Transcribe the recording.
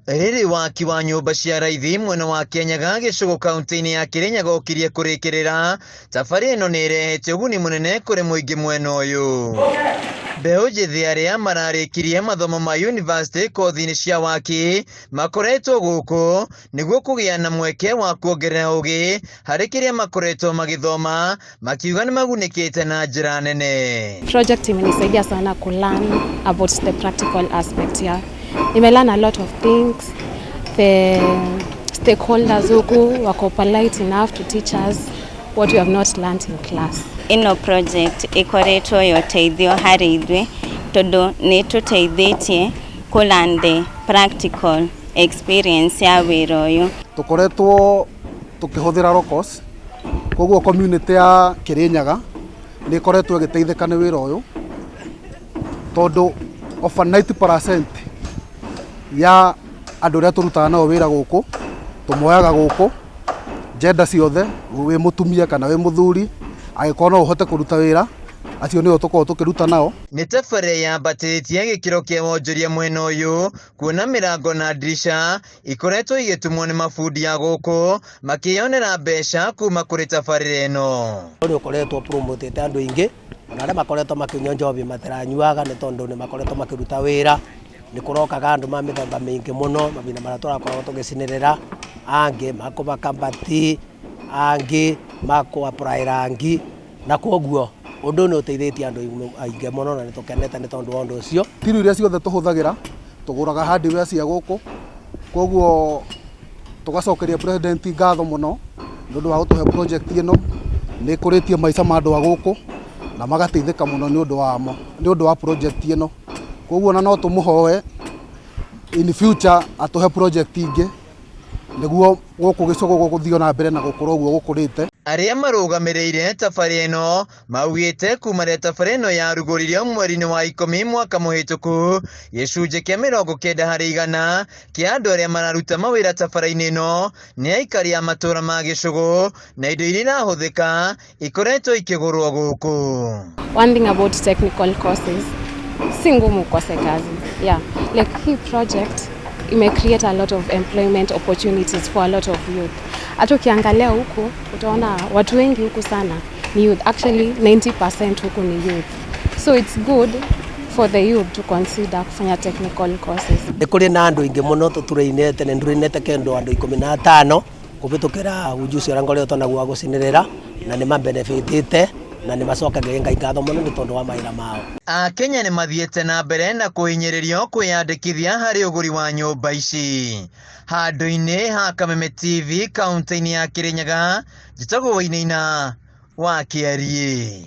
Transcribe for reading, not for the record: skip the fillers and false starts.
Rĩrĩ waki wa nyũmba cia raithi mwena wa Kianyaga gĩcũgũ kaunti-inĩ ya Kĩrĩnyaga ũkirie kũrĩkĩrĩra, tabarĩra ĩno nĩ ĩrehete ũguni mũnene kũrĩ mũingĩ mwena ũyũ. Mbeũ njĩthĩ arĩa mararĩkirie mathomo ma yunivasĩtĩ kothi-inĩ cia waki makoretwo gũkũ nĩguo kũgĩa na mweke wa kuongerera ũgĩ harĩ kĩrĩa makoretwo magĩthoma, makiuga nĩ magunĩkĩte na njĩra nene. Project imenisaidia sana ku learn about the practical aspect, yeah. Nimelearn a lot of things. The stakeholders huku wako polite enough to teach us what we have not learned in class. Ĩno project ĩkoretwo ya ũteithio harĩ ithuĩ tondũ nĩ ĩtũteithĩtie kũ learn the practical experience ya wĩra ũyũ. Tũkoretwo tũkĩhũthĩra Locos, koguo community ya Kĩrĩnyaga nĩ ĩkoretwo ĩgĩteithĩka nĩ wĩra ũyũ, tondũ over 90% ya andũ arĩa tũrutaga nao wĩra gũkũ tũmoyaga gũkũ, gender ciothe, wĩ mũtumia kana wĩ mũthuri, angĩkorwo no ũhote kũruta wĩra, acio nĩo tũkoragwo tũkĩruta nao. Nĩ tabarĩra yambatĩtie gĩkĩro kĩa wonjoria mwena ũyũ, kuona mĩrango na ndirica ikoretwo igĩtumwo nĩ mabundi a gũkũ makĩyonera mbeca kuma kũrĩ tabarĩra ĩno. Nĩ ũkoretwo promotete andũ aingĩ, ona arĩa makoretwo makĩnyua njohi matiranyuaga nĩ tondũ nĩ makoretwo makĩruta wĩra. Nĩ kũrokaga andũ ma mĩthemba mĩingĩ mũno mahinda marĩa tũrakoragwo tũgĩcinĩrĩra, angĩ makũbaka mbati, angĩ makũ apply rangi, na koguo ũndũ ũyũ nĩ ũteithĩtie andũ aingĩ mũno na nĩ tũkenete nĩ tondũ wa ũndũ ũcio. Tiru iria ciothe tũhũthagĩra tũgũraga hardware cia gũkũ, koguo tũgacokeria president ngatho mũno nĩ ũndũ wa gũtũhe project ĩno. Nĩ ĩkũrĩtie maica ma andũ a gũkũ na magateithĩka mũno nĩ ũndũ wamo, nĩ ũndũ wa project ĩno. Koguo ona no tũmũhoe in future atũhe project ingĩ nĩguo gũkũ gĩcũgũ gũthiĩ na mbere na gũkũra ũguo gũkũrĩte. Arĩa marũgamĩrĩire tabarĩra ĩno maugĩte kuma rĩrĩa tabarĩra ĩno yarugũririo mweri-inĩ wa 10 mwaka mũhĩtũku, gĩcunjĩ kĩa 90% kĩa andũ arĩa mararuta mawĩra tabarĩra-inĩ ĩno nĩ aikari a matũra ma gĩcũgũ, na indo iria irahũthĩka ikoretwo ikĩgũrwo gũkũ. One thing about technical courses, si ngumu ukose kazi. Yeah, like hii project ime create a lot of employment opportunities for a lot of youth. Hata ukiangalia huku utaona watu wengi huku sana ni youth. Actually 90% huku ni youth. So it's good for the youth to consider kufanya technical courses. Nĩ kũrĩ na andũ aingĩ mũno tũturainĩte, nĩ ndurainĩte kĩndũ andũ 15 kũhĩtũkĩra ujuzi ũrĩa ngoretwo naguo wa gũcinĩrĩra, na nĩ mabenefitĩte na nĩ macokagia Ngai ngatho mũno nĩ tondũ wa mawĩra mao. Akenya nĩ mathiĩte na mbere na kũhinyĩrĩrio kwĩyandĩkithia harĩ ũgũri wa nyũmba ici. Handũ-inĩ ha Kameme TV kaunti-inĩ ya Kĩrĩnyaga, njĩtagwo Wainaina wa Kĩariĩ.